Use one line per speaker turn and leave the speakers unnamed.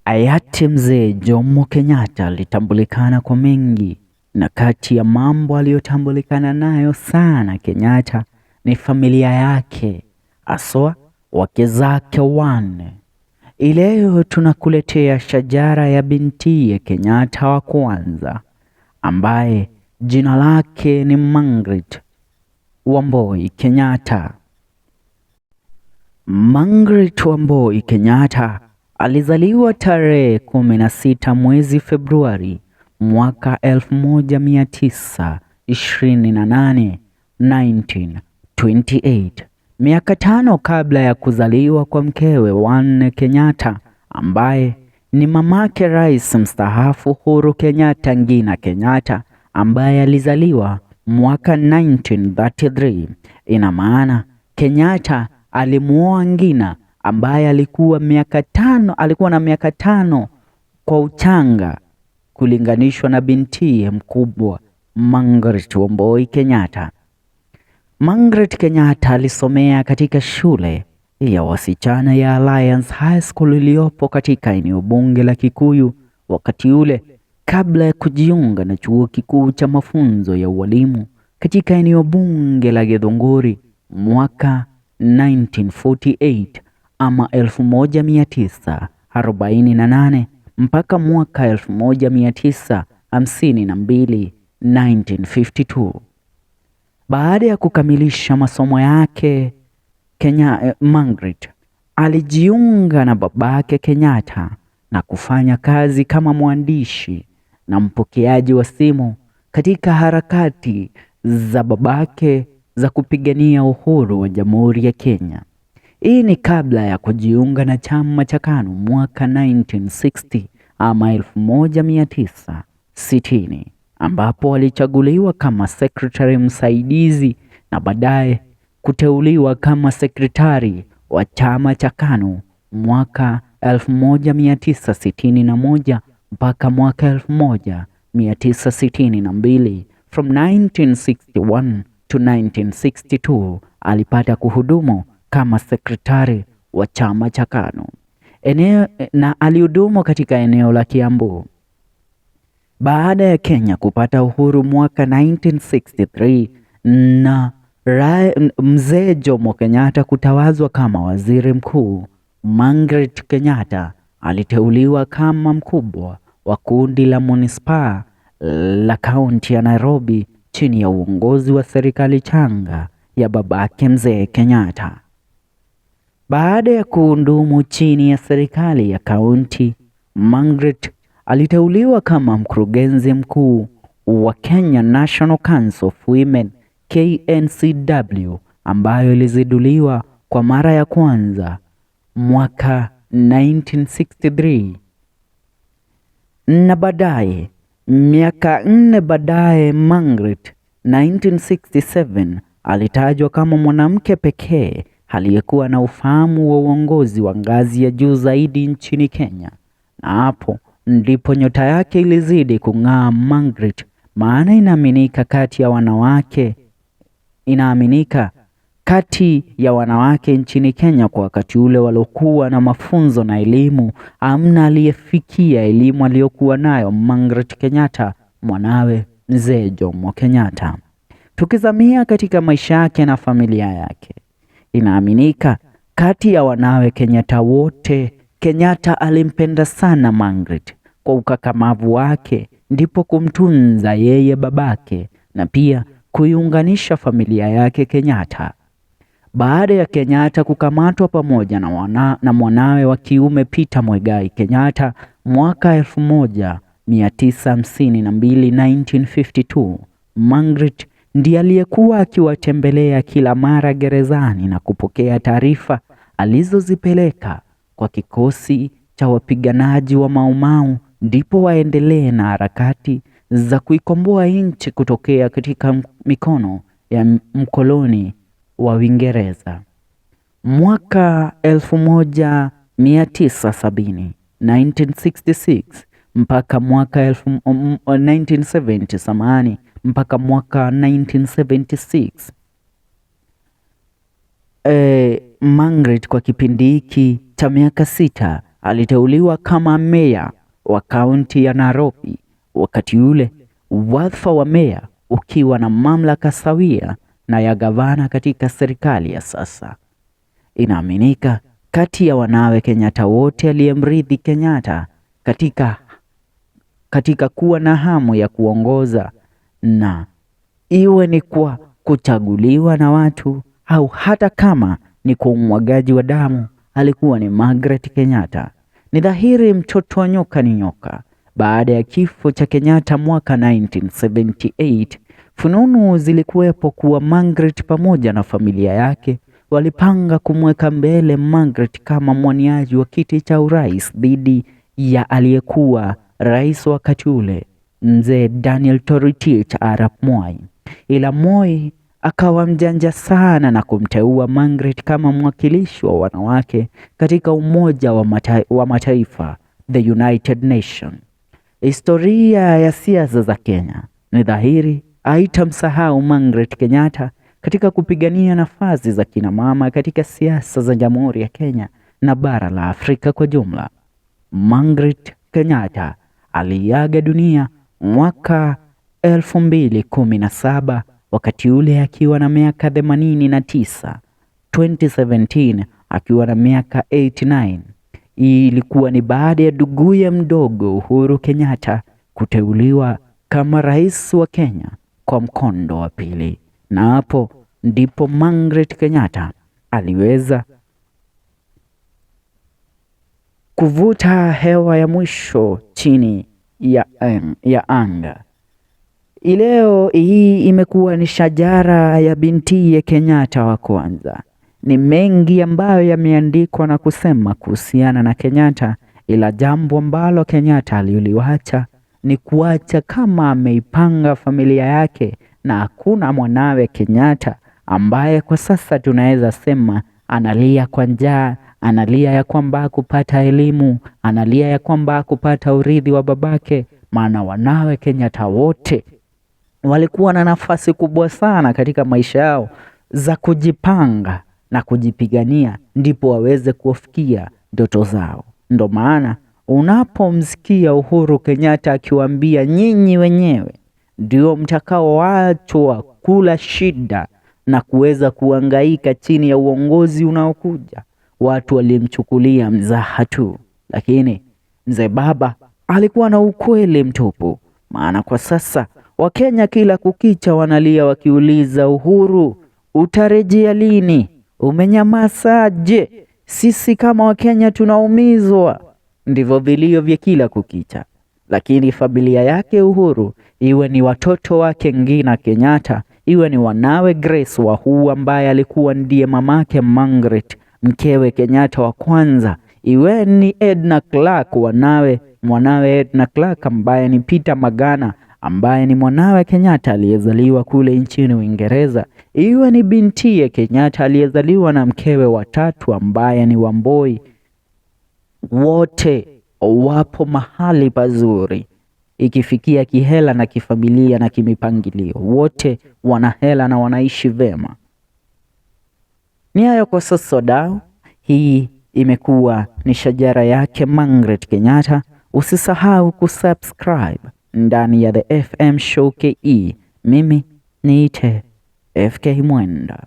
Hayati Mzee Jomo Kenyatta alitambulikana kwa mengi, na kati ya mambo aliyotambulikana nayo sana Kenyatta ni familia yake, haswa wake zake wanne. Ileo tunakuletea shajara ya bintiye Kenyatta wa kwanza ambaye jina lake ni Margaret Wambui Kenyatta. Margaret Wambui Kenyatta alizaliwa tarehe 16 mwezi Februari mwaka 1928, 1928, miaka 5 kabla ya kuzaliwa kwa mkewe Wanne Kenyatta ambaye ni mamake rais mstaafu Uhuru Kenyatta Ngina Kenyatta ambaye alizaliwa mwaka 1933. Ina maana Kenyatta alimuoa Ngina ambaye alikuwa alikuwa na miaka 5 kwa uchanga kulinganishwa na bintiye mkubwa Margaret Wambui Kenyatta. Margaret Kenyatta alisomea katika shule ya wasichana ya Alliance High School iliyopo katika eneo bunge la Kikuyu wakati ule, kabla ya kujiunga na chuo kikuu cha mafunzo ya ualimu katika eneo bunge la Githunguri mwaka 1948 ama 1948 mpaka mwaka 1952, 1952. Baada ya kukamilisha masomo yake Margaret alijiunga na babake Kenyatta na kufanya kazi kama mwandishi na mpokeaji wa simu katika harakati za babake za kupigania uhuru wa Jamhuri ya Kenya. Hii ni kabla ya kujiunga na chama cha KANU mwaka 1960 ama 1960 ambapo alichaguliwa kama sekretari msaidizi na baadaye kuteuliwa kama sekretari wa chama cha KANU mwaka 1961 mpaka mwaka 1962. From 1961 to 1962 alipata kuhudumu kama sekretari wa chama cha KANU eneo, na alihudumu katika eneo la Kiambu. Baada ya Kenya kupata uhuru mwaka 1963 na Mzee Jomo Kenyatta kutawazwa kama waziri mkuu, Margaret Kenyatta aliteuliwa kama mkubwa wa kundi la manispaa la kaunti ya Nairobi chini ya uongozi wa serikali changa ya babake Mzee Kenyatta. Baada ya kuhudumu chini ya serikali ya kaunti, Margaret aliteuliwa kama mkurugenzi mkuu wa Kenya National Council of Women KNCW ambayo ilizinduliwa kwa mara ya kwanza mwaka 1963 na baadaye miaka 4 baadaye Margaret 1967 alitajwa kama mwanamke pekee aliyekuwa na ufahamu wa uongozi wa ngazi ya juu zaidi nchini Kenya, na hapo ndipo nyota yake ilizidi kung'aa Margaret, maana inaaminika kati ya wanawake nchini Kenya kwa wakati ule waliokuwa na mafunzo na elimu, hamna aliyefikia elimu aliyokuwa nayo Margaret Kenyatta, mwanawe Mzee Jomo Kenyatta. Tukizamia katika maisha yake na familia yake, inaaminika kati ya wanawe Kenyatta wote, Kenyatta alimpenda sana Margaret kwa ukakamavu wake, ndipo kumtunza yeye babake na pia kuiunganisha familia yake Kenyatta. Baada ya Kenyatta kukamatwa pamoja na mwanawe wa kiume Peter Muigai Kenyatta mwaka 1952, 1952, Margaret ndiye aliyekuwa akiwatembelea kila mara gerezani na kupokea taarifa alizozipeleka kwa kikosi cha wapiganaji wa Mau Mau ndipo waendelee na harakati za kuikomboa nchi kutokea katika mikono ya mkoloni wa Uingereza. Mwaka 1970, 1966 mpaka mwaka 1970, samahani, mpaka mwaka 1976. Margaret kwa kipindi hiki cha miaka 6 aliteuliwa kama meya wa kaunti ya Nairobi, wakati ule wadhifa wa meya ukiwa na mamlaka sawia na ya gavana katika serikali ya sasa. Inaaminika kati ya wanawe Kenyatta wote aliyemrithi Kenyatta katika kuwa na hamu ya kuongoza, na iwe ni kwa kuchaguliwa na watu au hata kama ni kwa umwagaji wa damu, alikuwa ni Margaret Kenyatta. Ni dhahiri mtoto wa nyoka ni nyoka. Baada ya kifo cha Kenyatta mwaka 1978, fununu zilikuwepo kuwa Margaret pamoja na familia yake walipanga kumweka mbele Margaret kama mwaniaji wa kiti cha urais dhidi ya aliyekuwa rais wakati ule, mzee Daniel Toroitich arap Moi. Ila Moi akawa mjanja sana na kumteua Margaret kama mwakilishi wa wanawake katika Umoja wa Mataifa, the United Nation. Historia ya siasa za Kenya ni dhahiri haitamsahau Margaret Kenyatta katika kupigania nafasi za kina mama katika siasa za Jamhuri ya Kenya na bara la Afrika kwa jumla. Margaret Kenyatta aliaga dunia mwaka 2017 wakati ule akiwa na miaka 89, 2017 akiwa na miaka 89. Hii ilikuwa ni baada ya nduguye mdogo Uhuru Kenyatta kuteuliwa kama rais wa Kenya kwa mkondo wa pili, na hapo ndipo Margaret Kenyatta aliweza kuvuta hewa ya mwisho chini ya anga. Ileo hii imekuwa ni shajara ya bintiye Kenyatta wa kwanza. Ni mengi ambayo yameandikwa na kusema kuhusiana na Kenyatta, ila jambo ambalo Kenyatta aliliwacha ni kuacha kama ameipanga familia yake, na hakuna mwanawe Kenyatta ambaye kwa sasa tunaweza sema analia kwa njaa, analia ya kwamba hakupata elimu, analia ya kwamba hakupata urithi wa babake, maana wanawe Kenyatta wote walikuwa na nafasi kubwa sana katika maisha yao za kujipanga na kujipigania ndipo waweze kufikia ndoto zao. Ndo maana unapomsikia Uhuru Kenyatta akiwaambia nyinyi wenyewe ndio mtakaoachwa kula shida na kuweza kuhangaika chini ya uongozi unaokuja, watu walimchukulia mzaha tu, lakini mzee baba alikuwa na ukweli mtupu. Maana kwa sasa Wakenya kila kukicha wanalia wakiuliza, Uhuru utarejea lini? Umenyamazaje? Sisi kama Wakenya tunaumizwa. Ndivyo vilio vya kila kukicha. Lakini familia yake Uhuru, iwe ni watoto wake Ngina Kenyatta, iwe ni wanawe Grace Wahuu ambaye alikuwa ndiye mamake Margaret mkewe Kenyatta wa kwanza, iwe ni Edna Clark mwanawe Edna Clark ambaye ni Peter Magana ambaye ni mwanawe Kenyatta aliyezaliwa kule nchini Uingereza, iwe ni bintiye Kenyatta aliyezaliwa na mkewe watatu ambaye ni Wamboi, wote wapo mahali pazuri ikifikia kihela na kifamilia na kimipangilio, wote wana hela na wanaishi vema. Ni hayo kwa sasa wadau. Hii imekuwa ni shajara yake Margaret Kenyatta. Usisahau kusubscribe ndani ya The FM Show KE. Mimi niite FK Mwenda.